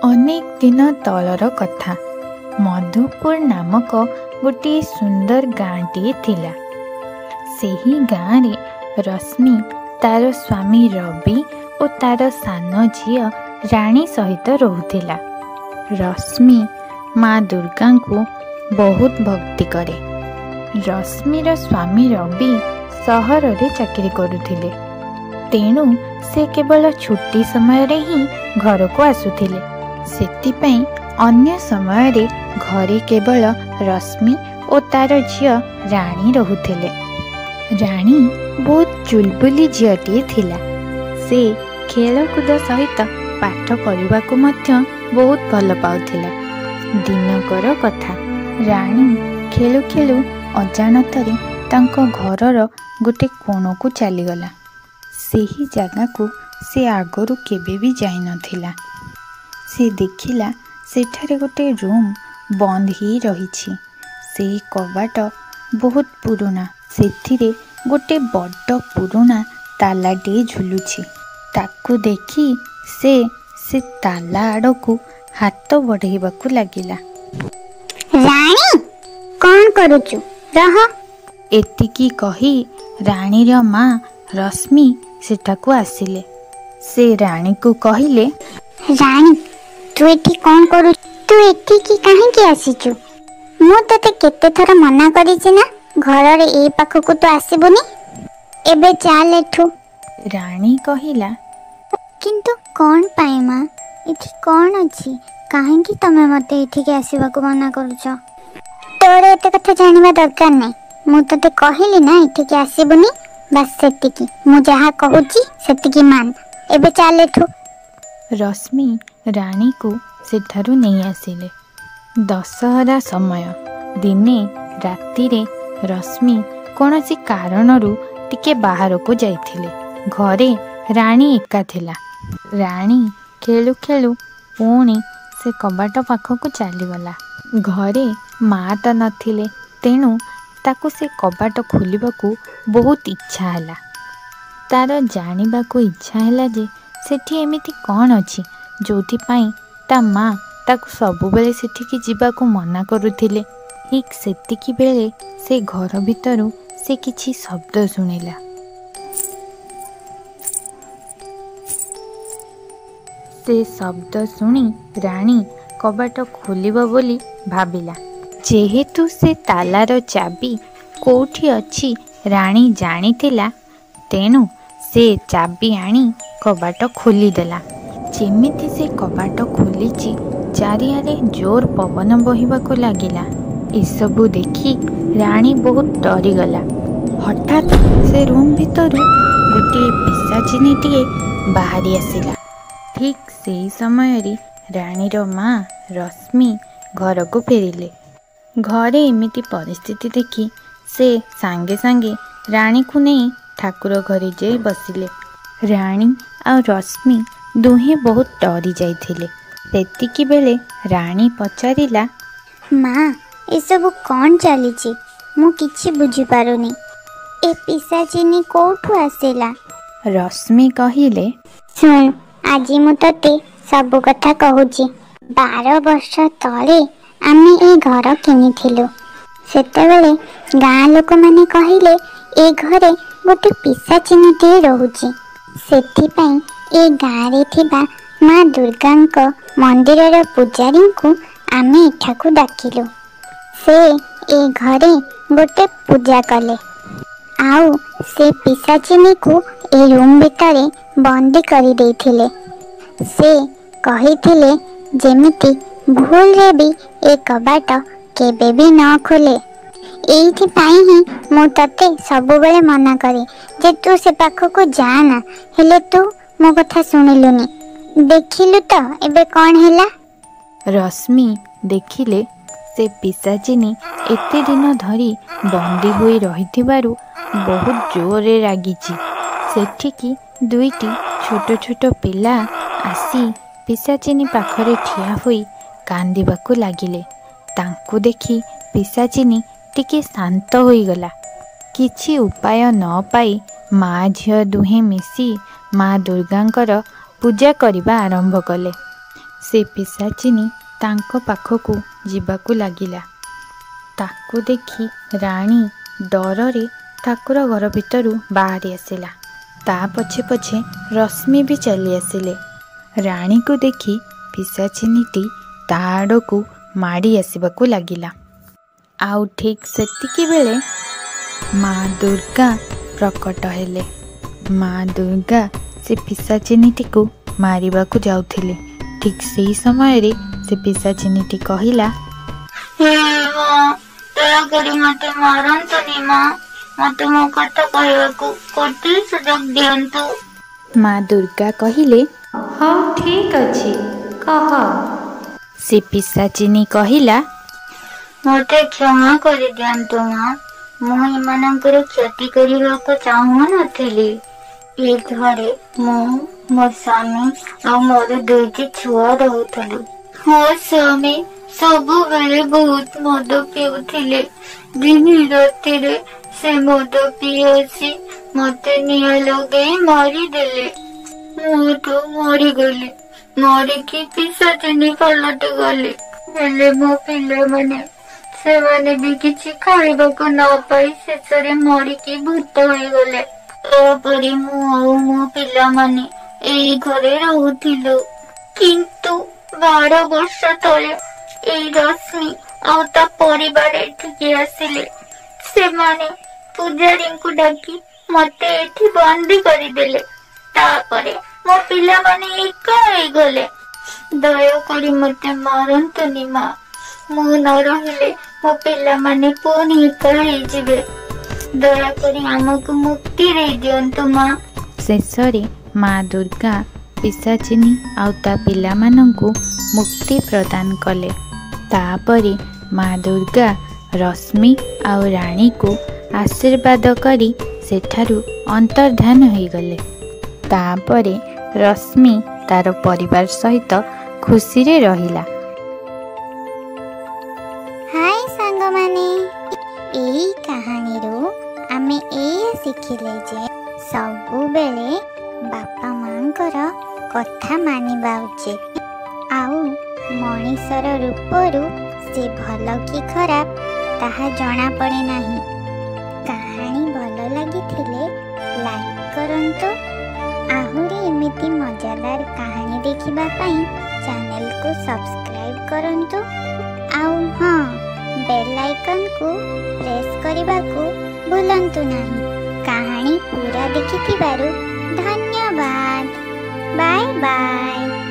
ଅନେକ ଦିନ ତଳର କଥା। ମଧୁପୁର ନାମକ ଗୋଟିଏ ସୁନ୍ଦର ଗାଁଟିଏ ଥିଲା। ସେହି ଗାଁରେ ରଶ୍ମି ତାର ସ୍ୱାମୀ ରବି ଓ ତାର ସାନ ଝିଅ ରାଣୀ ସହିତ ରହୁଥିଲା। ରଶ୍ମି ମା ଦୁର୍ଗାଙ୍କୁ ବହୁତ ଭକ୍ତି କରେ। ରଶ୍ମିର ସ୍ୱାମୀ ରବି ସହରରେ ଚାକିରି କରୁଥିଲେ, ତେଣୁ ସେ କେବଳ ଛୁଟି ସମୟରେ ହିଁ ଘରକୁ ଆସୁଥିଲେ। ସେଥିପାଇଁ ଅନ୍ୟ ସମୟରେ ଘରେ କେବଳ ରଶ୍ମି ଓ ତାର ଝିଅ ରାଣୀ ରହୁଥିଲେ। ରାଣୀ ବହୁତ ଚୁଲବୁଲି ଝିଅଟିଏ ଥିଲା। ସେ ଖେଳକୁଦ ସହିତ ପାଠ ପଢ଼ିବାକୁ ମଧ୍ୟ ବହୁତ ଭଲ ପାଉଥିଲା। ଦିନକର କଥା, ରାଣୀ ଖେଳୁ ଖେଳୁ ଅଜାଣତରେ ତାଙ୍କ ଘରର ଗୋଟେ କୋଣକୁ ଚାଲିଗଲା। ସେହି ଜାଗାକୁ ସେ ଆଗରୁ କେବେ ବି ଯାଇନଥିଲା। ସେ ଦେଖିଲା ସେଠାରେ ଗୋଟେ ରୁମ୍ ବନ୍ଦ ହେଇ ରହିଛି। ସେହି କବାଟ ବହୁତ ପୁରୁଣା। ସେଥିରେ ଗୋଟେ ବଡ଼ ପୁରୁଣା ତାଲାଟିଏ ଝୁଲୁଛି। ତାକୁ ଦେଖି ସେ ସେ ତାଲା ଆଡ଼କୁ ହାତ ବଢ଼େଇବାକୁ ଲାଗିଲା। ରାଣୀ, କଣ କରୁଛୁ? ରହ। ଏତିକି କହି ରାଣୀର ମା ରଶ୍ମି ସେଠାକୁ ଆସିଲେ। ସେ ରାଣୀକୁ କହିଲେ, ରାଣୀ, ତୁ ଏଠି କଣ କରୁ? ତୁ ଏଠିକି କାହିଁକି ଆସିଛୁ? ମୁଁ ତତେ କେତେ ଥର ମନା କରିଛି ନା, ଘରର ଏଇ ପାଖକୁ ତୁ ଆସିବୁନି। ଏବେ ଚାଲ ଏଠୁ। ରାଣୀ କହିଲା, କିନ୍ତୁ କଣ ପାଇଁ ମା? ଏଠି କଣ ଅଛି? କାହିଁକି ତମେ ମତେ ଏଠିକି ଆସିବାକୁ ମନା କରୁଛ? ତୋର ଏତେ କଥା ଜାଣିବା ଦରକାର ନାହିଁ। ମୁଁ ତତେ କହିଲି ନା ଏଠିକି ଆସିବୁନି, ବାସ୍ ସେତିକି। ମୁଁ ଯାହା କହୁଛି ସେତିକି ମାନ। ଏବେ ଚାଲ ଏଠୁ। ରଶ୍ମି ରାଣୀକୁ ସେଠାରୁ ନେଇ ଆସିଲେ। ଦଶହରା ସମୟ। ଦିନେ ରାତିରେ ରଶ୍ମି କୌଣସି କାରଣରୁ ଟିକେ ବାହାରକୁ ଯାଇଥିଲେ। ଘରେ ରାଣୀ ଏକା ଥିଲା। ରାଣୀ ଖେଳୁ ଖେଳୁ ପୁଣି ସେ କବାଟ ପାଖକୁ ଚାଲିଗଲା। ଘରେ ମା ତ ନଥିଲେ, ତେଣୁ ତାକୁ ସେ କବାଟ ଖୋଲିବାକୁ ବହୁତ ଇଚ୍ଛା ହେଲା। ତାର ଜାଣିବାକୁ ଇଚ୍ଛା ହେଲା ଯେ ସେଠି ଏମିତି କ'ଣ ଅଛି ଯୋଉଥିପାଇଁ ତା ମା ତାକୁ ସବୁବେଳେ ସେଠିକି ଯିବାକୁ ମନା କରୁଥିଲେ। ଠିକ୍ ସେତିକି ବେଳେ ସେ ଘର ଭିତରୁ ସେ କିଛି ଶବ୍ଦ ଶୁଣିଲା। ସେ ଶବ୍ଦ ଶୁଣି ରାଣୀ କବାଟ ଖୋଲିବ ବୋଲି ଭାବିଲା। ଯେହେତୁ ସେ ତାଲାର ଚାବି କୋଉଠି ଅଛି ରାଣୀ ଜାଣିଥିଲା, ତେଣୁ ସେ ଚାବି ଆଣି କବାଟ ଖୋଲିଦେଲା। ଯେମିତି ସେ କବାଟ ଖୋଲିଛି, ଚାରିଆଡ଼େ ଜୋର ପବନ ବହିବାକୁ ଲାଗିଲା। ଏସବୁ ଦେଖି ରାଣୀ ବହୁତ ଡରିଗଲା। ହଠାତ୍ ସେ ରୁମ୍ ଭିତରୁ ଗୋଟିଏ ପିଶାଚିନୀଟିଏ ବାହାରି ଆସିଲା। ଠିକ୍ ସେଇ ସମୟରେ ରାଣୀର ମା ରଶ୍ମି ଘରକୁ ଫେରିଲେ। ଘରେ ଏମିତି ପରିସ୍ଥିତି ଦେଖି ସେ ସାଙ୍ଗେ ସାଙ୍ଗେ ରାଣୀକୁ ନେଇ ଠାକୁର ଘରେ ଯାଇ ବସିଲେ। ରାଣୀ ଆଉ ରଶ୍ମି ଦୁହେଁ ବହୁତ ଡରି ଯାଇଥିଲେ। ସେତିକି ବେଳେ ରାଣୀ ପଚାରିଲା, ମା, ଏସବୁ କଣ ଚାଲିଛି? ମୁଁ କିଛି ବୁଝିପାରୁନି। ଏ ପିଶାଚିନୀ କୋଉଠୁ ଆସିଲା? ରଶ୍ମି କହିଲେ, ଶୁଣ, ଆଜି ମୁଁ ତତେ ସବୁ କଥା କହୁଛି। 12 ବର୍ଷ ତଳେ ଆମେ ଏ ଘର କିଣିଥିଲୁ। ସେତେବେଳେ ଗାଁ ଲୋକମାନେ କହିଲେ ଏ ଘରେ ଗୋଟେ ପିଶାଚିନୀଟିଏ ରହୁଛି। ସେଥିପାଇଁ ଏ ଗାଁରେ ଥିବା ମା ଦୁର୍ଗାଙ୍କ ମନ୍ଦିରର ପୂଜାରୀଙ୍କୁ ଆମେ ଏଠାକୁ ଡାକିଲୁ। ସେ ଏ ଘରେ ଗୋଟେ ପୂଜା କଲେ ଆଉ ସେ ପିଶାଚିନୀକୁ ଏ ରୁମ୍ ଭିତରେ ବନ୍ଦୀ କରିଦେଇଥିଲେ। ସେ କହିଥିଲେ ଯେମିତି ଭୁଲରେ ବି ଏ କବାଟ କେବେ ବି ନ ଖୋଲେ। ଏଇଥିପାଇଁ ହିଁ ମୁଁ ତତେ ସବୁବେଳେ ମନା କରେ ଯେ ତୁ ସେ ପାଖକୁ ଯାଆନା, ହେଲେ ତୁ ମୋ କଥା ଶୁଣିଲୁନି। ଦେଖିଲୁ ତ ଏବେ କଣ ହେଲା? ରଶ୍ମି ଦେଖିଲେ ସେ ପିଶାଚିନୀ ଏତେ ଦିନ ଧରି ବନ୍ଦୀ ହୋଇ ରହିଥିବାରୁ ବହୁତ ଜୋରରେ ରାଗିଛି। ସେଠିକି ଦୁଇଟି ଛୋଟ ଛୋଟ ପିଲା ଆସି ପିଶାଚିନୀ ପାଖରେ ଠିଆ ହୋଇ କାନ୍ଦିବାକୁ ଲାଗିଲେ। ତାଙ୍କୁ ଦେଖି ପିଶାଚିନୀ ଟିକେ ଶାନ୍ତ ହୋଇଗଲା। କିଛି ଉପାୟ ନ ପାଇ ମା ଝିଅ ଦୁହେଁ ମିଶି ମା ଦୁର୍ଗାଙ୍କର ପୂଜା କରିବା ଆରମ୍ଭ କଲେ। ସେ ପିଶାଚିନୀ ତାଙ୍କ ପାଖକୁ ଯିବାକୁ ଲାଗିଲା। ତାକୁ ଦେଖି ରାଣୀ ଡରରେ ଠାକୁର ଘର ଭିତରୁ ବାହାରି ଆସିଲା। ତା ପଛେ ପଛେ ରଶ୍ମି ବି ଚାଲି ଆସିଲେ। ରାଣୀକୁ ଦେଖି ପିଶାଚିନୀଟି ତା ଆଡ଼କୁ ମାଡ଼ି ଆସିବାକୁ ଲାଗିଲା। ଆଉ ଠିକ୍ ସେତିକିବେଳେ ମା ଦୁର୍ଗା ପ୍ରକଟ ହେଲେ। ମା ଦୁର୍ଗା ସେ ପିଶାଚିନୀଟିକୁ ମାରିବାକୁ ଯାଉଥିଲେ। ଠିକ୍ ସେଇ ସମୟରେ ସେ ପିଶାଚିନୀଟି କହିଲା, ହେ ମା, ଦୟାକରି ମତେ ମାରନ୍ତୁନି ମା, ମତେ ମୋ କଥା କହିବାକୁ ଗୋଟିଏ ସୁଯୋଗ ଦିଅନ୍ତୁ। ମା ଦୁର୍ଗା କହିଲେ, ହଉ ଠିକ୍ ଅଛି, କହ। ସେ ପିଶାଚିନୀ କହିଲା, ମତେ କ୍ଷମା କରିଦିଅନ୍ତୁ ମା, ମୁଁ ଏମାନଙ୍କର କ୍ଷତି କରିବାକୁ ଚାହୁଁନଥିଲି। ଏ ଘରେ ମୁଁ, ମୋ ସ୍ୱାମୀ ଆଉ ମୋର 2ଟି ଛୁଆ ରହୁଥିଲୁ। ମୋ ସ୍ୱାମୀ ସବୁବେଳେ ବହୁତ ମଦ ପିଉଥିଲେ। ଦିନେ ରାତିରେ ସେ ମଦ ପିଇ ଆସି ମତେ ନିଆଁ ଲଗେଇ ମାରିଦେଲେ। ମୁଁ ତ ମରିଗଲି, ମରିକି ପିଶାଚିନୀ ପାଲଟି ଗଲି। ହେଲେ ମୋ ପିଲାମାନେ, ସେମାନେ ବି କିଛି ଖାଇବାକୁ ନ ପାଇ ଶେଷରେ ମରିକି ଭୂତ ହେଇଗଲେ। ତାପରେ ମୁଁ ଆଉ ମୋ ପିଲାମାନେ ଏଇ ଘରେ ରହୁଥିଲୁ। କିନ୍ତୁ 12 ବର୍ଷ ତଳେ ଏଇ ରଶ୍ମି ଆଉ ତା ପରିବାର ଏଠିକି ଆସିଲେ। ସେମାନେ ପୂଜାରୀଙ୍କୁ ଡାକି ମତେ ଏଠି ବନ୍ଦୀ କରିଦେଲେ। ତାପରେ ମୋ ପିଲାମାନେ ଏକା ହେଇଗଲେ। ଦୟାକରି ମତେ ମାରନ୍ତୁନି ମା, ମୁଁ ନ ରହିଲେ ମୋ ପିଲାମାନେ ପୁଣି ଏକା ହେଇଯିବେ। ଦୟାକରି ଆମକୁ ମୁକ୍ତି ଦେଇଦିଅନ୍ତୁ ମା। ଶେଷରେ ମା ଦୁର୍ଗା ପିଶାଚିନୀ ଆଉ ତା ପିଲାମାନଙ୍କୁ ମୁକ୍ତି ପ୍ରଦାନ କଲେ। ତାପରେ ମା ଦୁର୍ଗା ରଶ୍ମି ଆଉ ରାଣୀକୁ ଆଶୀର୍ବାଦ କରି ସେଠାରୁ ଅନ୍ତର୍ଧାନ ହୋଇଗଲେ। ତାପରେ ରଶ୍ମି ତାର ପରିବାର ସହିତ ଖୁସିରେ ରହିଲା। ହାଏ ସାଙ୍ଗମାନେ, ଏଇ କାହାଣୀରୁ ଆମେ ଏଇଆ ଶିଖିଲେ ଯେ ସବୁବେଳେ ବାପା ମାଙ୍କର କଥା ମାନିବା ଉଚିତ। ଆଉ ମଣିଷର ରୂପରୁ ସେ ଭଲ କି ଖରାପ ତାହା ଜଣାପଡ଼େ ନାହିଁ। କାହାଣୀ ଭଲ ଲାଗିଥିଲେ ଲାଇକ୍ କରନ୍ତୁ। ଆହୁରି ଏମିତି ମଜାଦାର କାହାଣୀ ଦେଖିବା ପାଇଁ ଚ୍ୟାନେଲକୁ ସବସ୍କ୍ରାଇବ୍ କରନ୍ତୁ। ଆଉ ହଁ, ବେଲ୍ ଆଇକନ୍କୁ ପ୍ରେସ୍ କରିବାକୁ ଭୁଲନ୍ତୁ ନାହିଁ। କାହାଣୀ ପୁରା ଦେଖିଥିବାରୁ ଧନ୍ୟବାଦ। Bye bye.